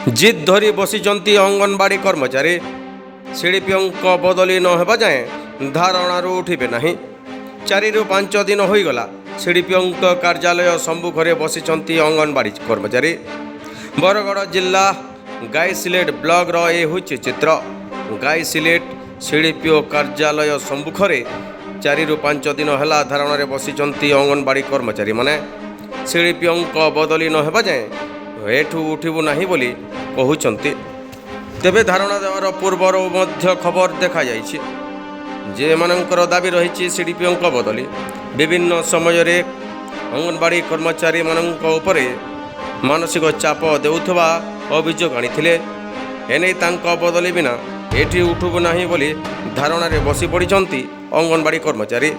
ଜିଦ୍ ଧରି ବସିଛନ୍ତି ଅଙ୍ଗନବାଡ଼ି କର୍ମଚାରୀ। ସିଡ଼ିପିଓଙ୍କ ବଦଳି ନ ହେବା ଯାଏଁ ଧାରଣାରୁ ଉଠିବେ ନାହିଁ। 4ରୁ 5 ଦିନ ହୋଇଗଲା, ସିଡ଼ିପିଓଙ୍କ କାର୍ଯ୍ୟାଳୟ ସମ୍ମୁଖରେ ବସିଛନ୍ତି ଅଙ୍ଗନବାଡ଼ି କର୍ମଚାରୀ। ବରଗଡ଼ ଜିଲ୍ଲା ଗାଇସିଲେଟ ବ୍ଲକର ଏ ହେଉଛି ଚିତ୍ର। ଗାଇସିଲେଟ ସିଡ଼ିପିଓ କାର୍ଯ୍ୟାଳୟ ସମ୍ମୁଖରେ 4ରୁ 5 ଦିନ ହେଲା ଧାରଣାରେ ବସିଛନ୍ତି ଅଙ୍ଗନବାଡ଼ି କର୍ମଚାରୀମାନେ। ସିଡ଼ିପିଓଙ୍କ ବଦଳି ନ ହେବା ଯାଏଁ ଏଠୁ ଉଠିବୁ ନାହିଁ ବୋଲି କହୁଛନ୍ତି। ତେବେ ଧାରଣା ଦେବାର ପୂର୍ବରୁ ମଧ୍ୟ ଖବର ଦେଖାଯାଇଛି ଯେ ଏମାନଙ୍କର ଦାବି ରହିଛି ସିଡ଼ିପିଓଙ୍କ ବଦଳି। ବିଭିନ୍ନ ସମୟରେ ଅଙ୍ଗନବାଡ଼ି କର୍ମଚାରୀମାନଙ୍କ ଉପରେ ମାନସିକ ଚାପ ଦେଉଥିବା ଅଭିଯୋଗ ଆଣିଥିଲେ। ଏନେଇ ତାଙ୍କ ବଦଳି ବିନା ଏଠି ଉଠିବୁ ନାହିଁ ବୋଲି ଧାରଣାରେ ବସି ପଡ଼ିଛନ୍ତି ଅଙ୍ଗନବାଡ଼ି କର୍ମଚାରୀ।